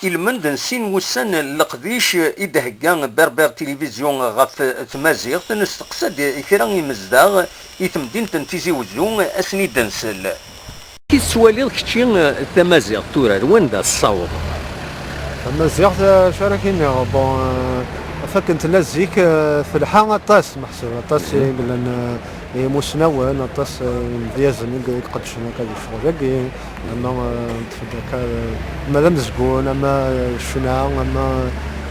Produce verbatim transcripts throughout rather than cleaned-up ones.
Ilmend n sin wussan n leqdic i d-thegga Berber Télévision ɣef tmaziɣt, nesteqsa-d kra imezdaɣ i temdint n Tizi Wezzu, ad sen-id-nsel. Amek i tettwaliḍ kečči, eh, tamaziɣt tura, ar wanda tessaweḍ? Tamaziɣt, eh, acu ara k-iniɣ, bon, eh, af akken tella zik, eh, telḥa aṭas, meḥsub aṭas i yellan, eh, imusnawen, aṭas, eh, imedyazen i iqeddcen akka di ccɣel-agi, ama, eh, neṭṭef-d akka, eh, ama d amezgun, ama, eh, ccna, ama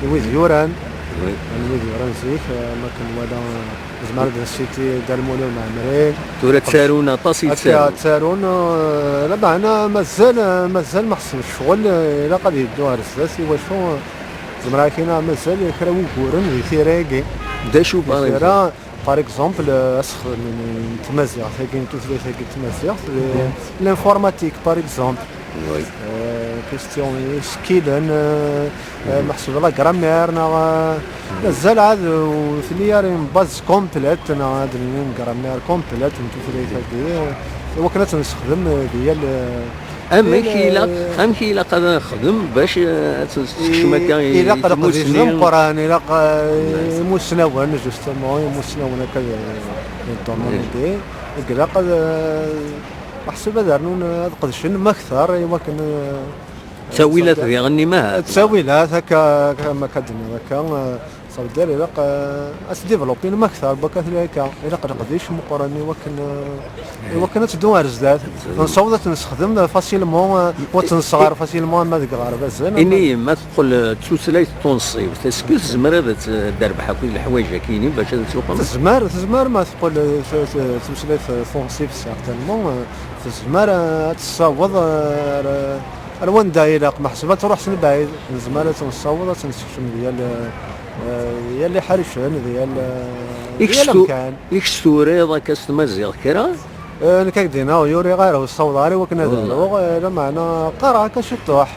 i wid yuran, oui, ama wid yuran zik, eh, ama akken nwala, eh, nezmer ad nsiti Dda Lmulud Mɛemmri. Tura ttarun aṭas i akka ttarun. Ttarun, eh, lameɛna mazal, eh, mazal meḥsub ccɣel, eh, ilaq ad yeddu ɣer zdat, i wacu, eh, zemreɣ ad k-iniɣ mazal kra wuguren di tira-agi. D acu, par exemple? Par exemple, euh, asexdem n tmaziɣt-agi, n tutlayt-agi n tmaziɣt, d l'informatique, par exemple. Oui. Euh, question isekkilen, euh, euh, meḥsub la grammaire, neɣ, euh, mazal ɛad ur telli ara une base complète, neɣ ad nini une grammaire complète n tutlayt-agi, euh, i wakken ad tt-nessexdem, euh, di yal, euh, Amek ilaq, amek ilaq ad nexdem bac, eh, ad tt-, tekcem akka i, ilaq leqdic d ameqqran, ilaq, eh, imusnawen, justement, imusnawen akka di, di domaine-agi. Ilaq ad, eh, meḥsub ad rnun, eh, ad qedcen makter i wakken, eh, ttawilat diɣen i maha. Ttawilat akka, akka, ma akka d-nniḍ akka, eh, Ça veut dire, ilaq, eh, ad tdéveloppin makter, baka tella akka. Ilaq leqdic meqqren i wakken, eh, i wakken ad teddu ar zdat. Nessaweḍ ad tt-nessexdem facilement, eh, u ad tt-nesɣer facilement ama deg iɣerbazen, ama... Ini, ma teqqel, eh, d tutlayt tunṣibt, est-ce que tezmer ad tt-, ad d-terbeḥ akk i leḥwayeǧ-akini bac ad tt-uqem? Tezmer, tezmer ma teqqel, eh, t-, t-, tutlayt tunṣibt certainement, eh, tezmer, eh, ad tessaweḍ, eh, ar, ar wanda ilaq, meḥsub ad truḥ s lebɛid. Nezmer ad tt-nessaweḍ ad tt-nessekcem di yal, eh, di yal iḥricen, di yal, eh, di yal amkan. I kečč turiḍ akka s tmaziɣt kra? Eh, nekk ad k-d-iniɣ, ur uriɣ ara, ur ssawḍeɣ ara i wakken ad aruɣ, eh, lameɛna qqareɣ akka ciṭuḥ.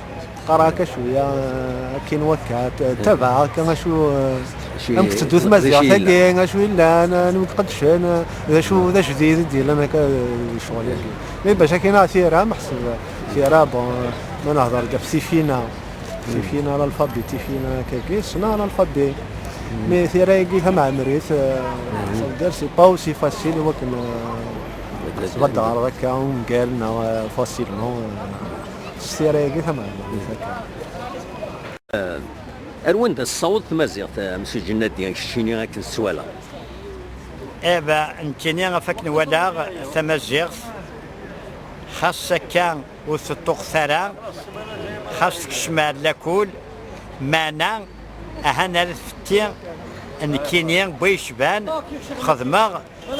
Qqareɣ akka cwiya, eh, akkin wakka, t-, ttabaɛeɣ akka acu, eh, acu amek tetteddu d acu tmaziɣt-agi, yellan, acu yellan, eh, anwa i iqeddcen, eh, d acu d ajdid i d-yellan akka, eh, di ccɣel-agi. Mi bac akkin, ah, tira, meḥsub, tira, bon, ma nehder-d ɣef tifina, tifina, l'alphabet, tifina, akkagi, ssneɣ l'alphabet. Mais tira-agi tamɛemrit, eh, ça veut dire, c'est pas aussi facile i wakken, eh, meḥsub ad d-teɣreḍ akka ungal neɣ, eh, facilement, eh, s tira-agi tamɛemrit akka. Eh, ar wanda tessaweḍ tmaziɣt, eh, a Mesut Jennadi, keččini akken tettwalaḍ? Eh ben, nekkini ɣef akken walaɣ tamaziɣt, xas akka ur teṭṭuqet ara, xas tekcem ar lakul, meɛna ahan ara tfetti, nekkini n wa yecban xedmeɣ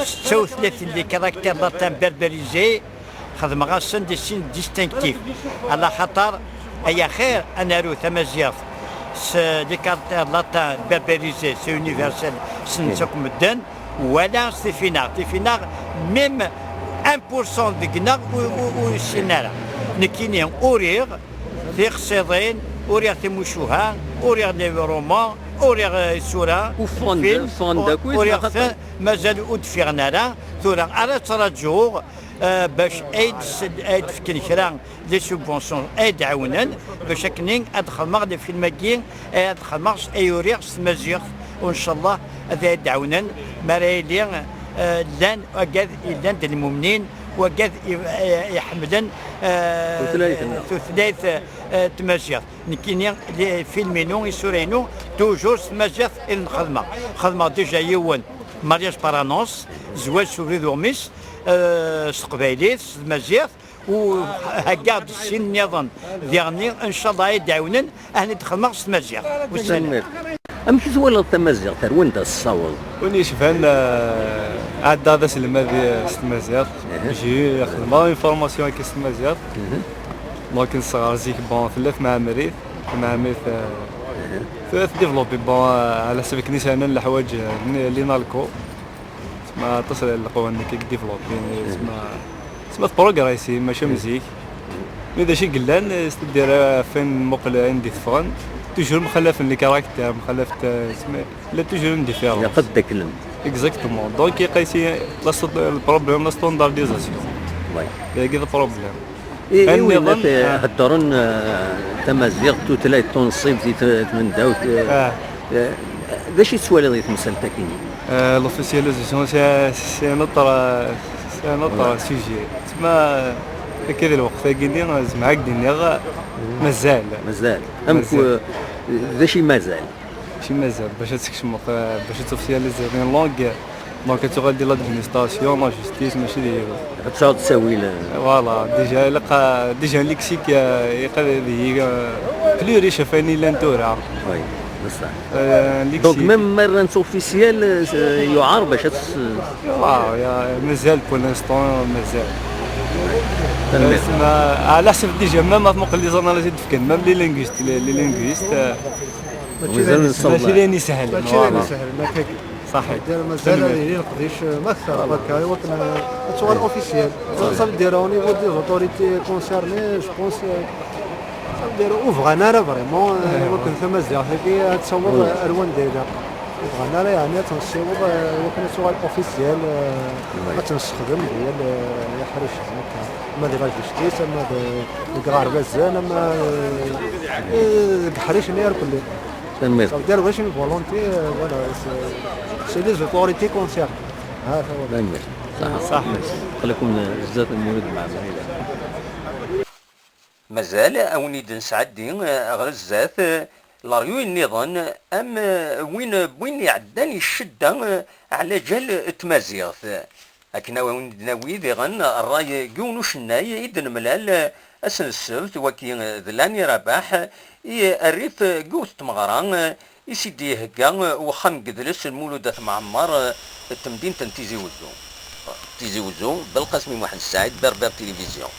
setta u tlatin les caractères latins berbérisés, xedmeɣ-asen des signes distinctifs. Ala xaṭer, ay axir ad naru tamaziɣt s les caractères latins berbérisés, c'est universel, ssnen-tt akk medden, wala s tifinaɣ. Tifinaɣ, même un pour cent deg-neɣ ur, ur, ur ssinen ara. Nekkini uriɣ tiqsiḍin, uriɣ timucuha, uriɣ les romans, uriɣ, eh, isura, ffɣen-d, film, ffɣen-d akk, uriɣ, mazal ur d-ffiɣen ara. Tura ara ttṛaǧuɣ, eh, bac ay d-, ay d-fken kra des subventions ay d-ɛawnen, bac akken ad xedmeɣ les films-agi, ay ad xedmeɣ s-, ay uriɣ s tmaziɣt, u ncallah ad ay d-ɛawnen, mi ara yili, eh, llan wagad yellan d lmumnin, wagad i-, eh, iḥemmlen, eh, tutlayt, tutlayt, eh, tmaziɣt. Nekkini, les films-inu, isura-inu, toujours s tmaziɣt i ten-xedmeɣ. Xedmeɣ déjà yiwen, Mariage par annonce, zzwaǧ s ubrid uɣmis, eh, s teqbaylit, s tmaziɣt, u heggaɣ-d sin nniḍen diɣenni, ncallah, ay d-ɛiwnen, ahen i d-xedmeɣ s tmaziɣt. Ussan. Tanemmirt. Amek i twalaḍ tamaziɣt, ar wanda tessaweḍ? Win yecban, eh, ɛeddaɣ d aselmad, eh, s tmaziɣt. J'ai eu, xedmeɣ une formation akka s tmaziɣt. Donc, nesɣer zik, bon, tella tmeɛmrit, tmeɛmrit, eh, tura tdéveloppé, bon, eh, ɛla ḥsab akken i s-rnan leḥwaǧ, eh, n-, l'INALCO. Tma aṭas n leqwanen akka i yedéveloppé, tma, tma tprogressé, mačči am zik. Mais d acu i yellan, c'est-à-dire, ɣef wayen nmuqel ayen d-iteffɣen, toujours mxalafen les caractères, mxalafet, eh, tma, la toujours une différence. Ilaq ad ddaklen. Exactement. Donc, iqayes la st-, le problème, la standardisation. Oui. Dagi d problème. I, i win heddren, eh, tamaziɣt, tutlayt tunṣibt di t-, tmendawt, eh, eh, d acu i tettwaliḍ di temsalt-agi-nni? Euh, l'officialisation, c'est, c'est un autre, c'est un autre sujet. Tma, akka di lweqt-agi-nni, zemreɣ ad d-iniɣ, mazal. Mazal. Amek, mazal. Eh, d acu i mazal? Mačči mazal, bac ad tkecmeḍ, eh, bac ad tofficializeḍ une langue, donc ad tuɣal di l'administration, la justice, mačči di yiwen. Ad tesɛuḍ ttawil, eh. Voilà, déjà, ilaq, eh, déjà un lexique, eh, ilaq ad yili, eh, plus riche ɣef wayen yellan tura. Oui, bessah. Euh, un lexique. Donc, même ma rran-tt officiel, eh, yuɛer bac ad tes-, Voilà, ya, mazal pour l'instant, mazal. Tanemmirt. Eh, ma, ɛla ḥsab déjà, même ma tmuqel les analyses i d-fkan, même les linguistes, les, les linguistes, eh, Mačči d ayen isehlen. Mačči d ayen isehlen, voilà. Mačči d ayen isehlen, akka. Ṣaḥit. Dira mazal ad yili leqdic, eh, ma akter, akka, i wakken, eh, ad tuɣal officiel. Ça veut dire, au niveau des autorités concernées, je pense, eh, ça veut dire, ur bɣan ara vraiment, eh, i wakken tamaziɣt-agi ad taweḍ, eh, ar wanda ilaq. Ur bɣan ara, yeɛni, ad ten-ssiweḍ, eh, i wakken ad tuɣal officiel, eh, ad ten-nessexdem di yal, eh, iḥricen, akka. Ama di la justice, ama di, deg iɣerbazen, ama, eh, eh, deg iḥricen irkelli. Tanemmirt. Ça veut dire, ulac une volonté, euh, voilà, c'est, c'est les autorités concernées. Ha, ça va. Tanemmirt. Ṣaḥa. Ṣaḥa. Aql-iken zdat n Mulud Mɛemmri da. Mazal a wen-id-nesɛeddi, eh, ɣer zdat, eh, leryuy nniḍen, am, eh, win, win iɛeddan i ccedda, eh, ɛla ǧal n tmaziɣt. Akken a wen-d-nawi diɣen ṛṛay n yiwen ucennay i d-nemlal ass n ssebt, wagi d Lani Rabaḥ, i rrif n yiwet n tmeɣra i s-id-ihegga uxxam n yedles Lmulud At Mɛemmer n temdint n Tizi Wezzu. Tizi Wezzu, Belqasem Muḥend Saɛid, Berbère Télévision.